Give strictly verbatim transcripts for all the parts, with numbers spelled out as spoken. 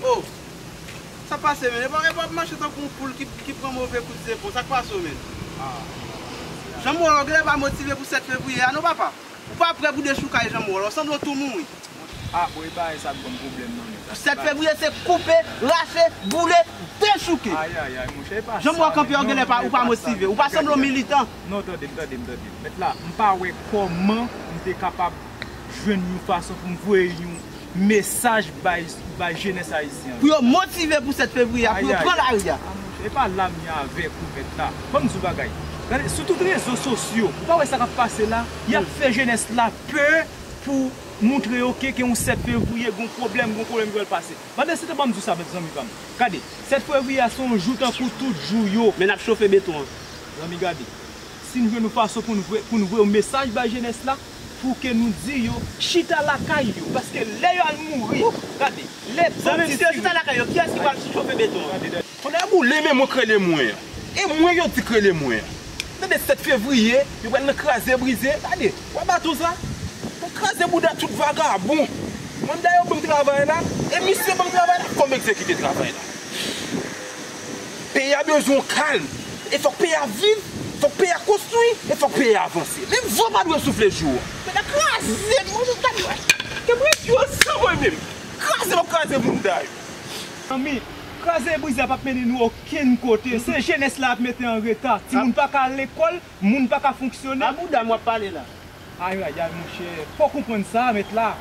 Oh, sa pase, men? E pa, e pa ap mache tankou yon poul ki, ki pran move kout zepon. Sa k pase w, men? Jan m wè w, w genlè pa motive pou sèt fevriye a, non, papa. Ou pa prè pou dechoukay jan m wè w la. W sanble w tou mouri. Ah, bon, e bagay sa k ban m pwoblèm nan, men. Sèt fevriye, se koupe, rache, boule, dechouke. Ay, ay, ay, monchè, e pa sa, men. Jan m wè w kanpe a, w genlè pa, ou pa motive. Ou pa sanble yon militan. Non, tande m, tande m, tande m. Mèt la, m pa wè kòman m te kapab jwenn yon fason pou m voye yon mesaj bay, bay jenès ayisyen an. Pou yo motive pou sèt fevriye a, pou yo pran lari a. Ah, monchè, e pa la m ye avèk ou, mèt la. Ban m di w bagay. Gade, sou tout rezo sosyo, ou pa wè sa k ap pase la? Y ap fè jenès la pè pou montre yo ke gen yon sèt fevriye, gen yon pwoblèm, gen yon pwoblèm ki pral pase. Pandan se tan, ban m di w sa, mèt, zanmi pa m. Gade, sèt fevriye a se yon jou tankou tout jou yo. Men n ap chofe beton an. Zanmi, gade. Si n jwenn yon fason pou n voye, pou n voye yon mesaj bay jenès la, pou ke nou di yo chita lakay yo, paske lè yo al mouri, gade, lè zanmi, si yo chita lakay yo, kiyès ki pral chofe beton an? Gade, gade. Fò nèg boule, men mwen k rele mwen an. E mwen yo di k rele mwen an. Tande, sèt fevriye, yo pral nan kraze brize. Gade, wè baton sa? Pou kraze bouda tout vagabon. Mwen dayè yo ban m travay la, e misye ban m travay la, fò m egzekite travay la. Peyi a bezwen yon kalm. E fòk peyi a viv, fòk peyi a konstwi, e fòk peyi a avanse. Men van pa dwe soufle jou an. Men nan kraze, mwen jis gade, wè. Ke mwen di yo san mwen menm. Kraze m ap kraze bouda yo. Zanmi, kraze e brize a p ap mennen nou okenn kote. Se jenès la ap mete an reta. Timoun pa ka al lekòl, moun pa ka fonksyone. A bouda m w ap pale la. Ay, ay, ay, monchè. Fò w konprann sa, mèt la.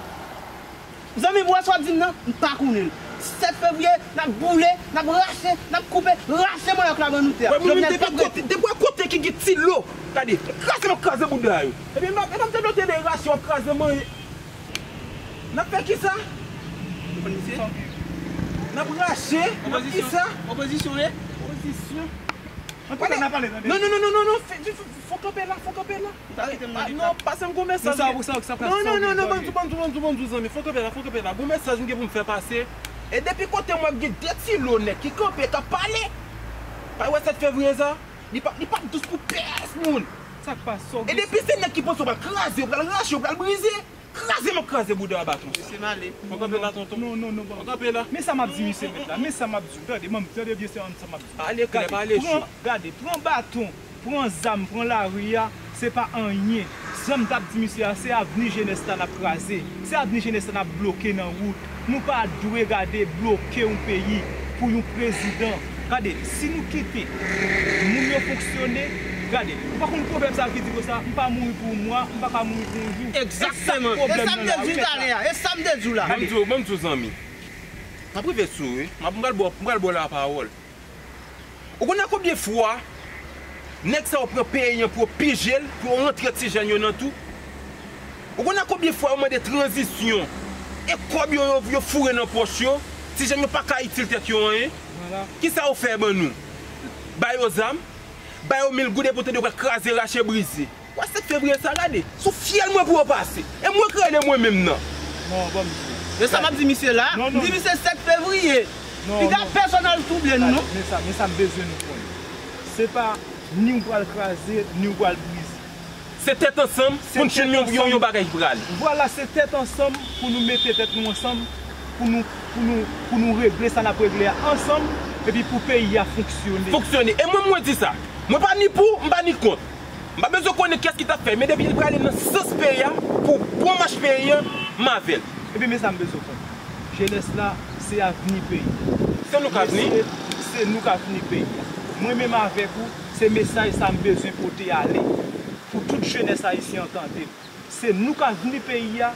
Zanmi, pou wè sa w ap di m nan, m pa konnen l. Sèt fevriye, n ap boule, n ap rache, n ap koupe, rache manyòk la ban nou tè a. Wè, mwen menm, Jovenel depi pap kote, rete. Depi wè kote ki gen ti lo, gade, kraze m ap kraze bouda yo. Epi m ap, epi m ap tande w tande rache w ap kraze manye. N ap fè kisa? Ou konn misye? N ap rache, n ap kisa? Opozisyon. Opozisyon, e? Opozisyon. Ann pale, n a pale, tande. Non, non, non, non, non, non, fè, fè, fè, fò kanpe la, fò kanpe la. Ou ta kite m nan leta. Non, pase m gon mesaj. Pou sa, pou sa, sa, sa, non, non, non, non, ban m di w, ban m di w, ban m di w, ban m di w, zanmi, fò kanpe la, fò kanpe la. Gon mesaj m gen pou m fè pase. E depi kote m wè gen de ti lo nèg ki kanpe, k ap pale. Pa wè sèt fevriye sa? Li pa, li pa dous pou pèsonn. Sa k pase w? E depi se nèg ki panse w pral kraze, w pral rache, w pral brize. Kraze m ap kraze bouda a baton. Mesye m ale. Fò kanpe la, tonton. Non, non, non, non. Fò kanpe la. Men sa m ap di misye mèt la. Men sa m ap di w. Tande, manm, tande byen se sa m ap di w. Ale klè, pa ale cho. Gade, pran, gade, pran baton, pran zam, pran lari a, se pa anyen. Sa m t ap di misye a, se avni jenès la n ap kraze. Se avni jenès la n ap bloke nan wout. Nou pa dwe gade bloke yon peyi pou yon prezidan. Gade, si nou kite moun yo fonksyone, gade, ou pa konn pwovèb sa ki di konsa, m pa mouri pou yon mwa, m pa ka mouri pou yon jou. Egzakteman. E sa m te di w talè a, e sa m te di w la. Ban m di w, ban m di w, zanmi. M ap rive sou ou, wi. M ap, m pral ba w, m pral ba w lapawòl. Ou konnen konbyen fwa nèg sa yo pran peyi an pou yo pije l, pou yo rantre ti jèn yo nan tou? Ou konnen konbyen fwa yo mande tranzisyon e kòb yo, yo, yo foure nan pòch yo, ti jèn yo pa ka itil tèt yo anyen? Kisa yo fè ban nou? Ba yo zam, ba yo mil goud epi w tande yo pral kraze, rache, brize. Wè sèt fevriye sa, gade, sou fyèl mwen pou yo pase. E mwen k rele mwen menm nan. Non, ban m di w. E sa m ap di misye la, m di misye sèt fevriye. Piga pèsonn al twouble nou, non. Men sa, men sa m bezwen nou konn. Se pa ni w pral kraze, ni w pral brize. Se tèt ansanm pou n jwenn yon, yon, yon bagay ki prale. Vwala, se tèt ansanm pou nou mete tèt nou ansanm, pou nou, pou nou, pou nou regle sa n ap regle a ansanm, epi pou peyi a fonksyone. Fonksyone. E mwen, mwen di sa. Mwen pa ni pou, m pa ni kont. M pa bezwen konnen kiyès ki t ap fè, men depi l prale nan sans peyi a, pou bon mach peyi an, m avè l. Ebyen, men sa m bezwen konn. Jenès la, se avni peyi a. Se nou k avni? Mesye, se nou k avni peyi a. Mwen menm avèk ou, se mesaj sa m bezwen pote ale. Pou tout jenès ayisyen an tande l. Se nou k avni peyi a,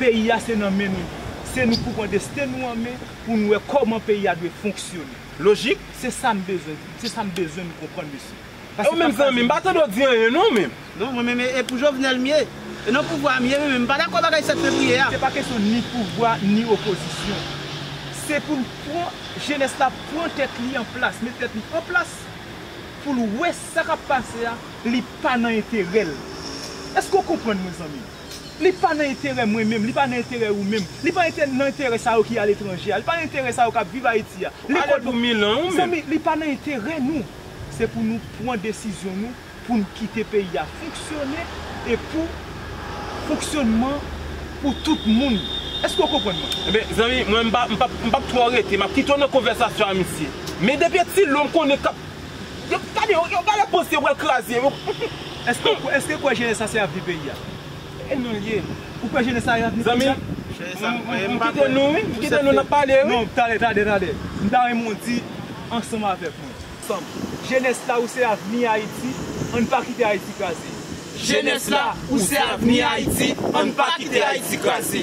peyi a se nan men nou li ye. Se nou k pou pran desten nou an men pou n wè kòman peyi a dwe fonksyone. Lojik. Se sa m bezwen, se sa m bezwen nou konprann, mesye. E ou menm zanmi, m pa tande w di anyen non, menm. Non, mwen menm, e, e pou Jovenel m ye. E nan pouvwa a m ye, mwen menm, m pa dakò bagay sèt fevriye a. Se pa kesyon ni pouvwa, ni opozisyon. Se pou n pran, jenès la pran tèt li an plas, met tèt li an plas, pou l wè sa k ap pase a, li pa nan enterè l. Èske w konprann mwen, zanmi? Li pa nan enterè mwen menm, li pa nan enterè ou menm, li pa ente-, nan enterè sa yo ki aletranje a, li pa nan enterè sa yo k ap viv Ayiti a. Pale pou Milan, ou menm. Zanmi, li pa nan enterè nou. Se pou nou pran desizyon nou, pou n kite peyi a fonksyone e pou fonksyònman pou tout moun. Èske w konprann mwen? Ebyen, zanmi, mwen m pa, m pa, m p ap twò rete, m ap kite w nan konvèsasyon a misye. Men depi Etilo m konnen k ap. Yo, gade, yo, yo, gade panse yo pral kraze. Yo. Èske w kwè, èske w kwè jenès la se avni peyi a? E nou l ye. Ou kwè jenès la se avni peyi a? Zanmi, m, m, m kite nou, wi. M kite nou, n ap pale, wi. Non, tande, tande, tande. M ta renmen w di ansanm avèk mwen. Ansanm. Jenès la, ou se avni Ayiti, ann pa kite Ayiti kraze. Jenès la, ou se avni Ayiti, ann pa kite Ayiti kraze.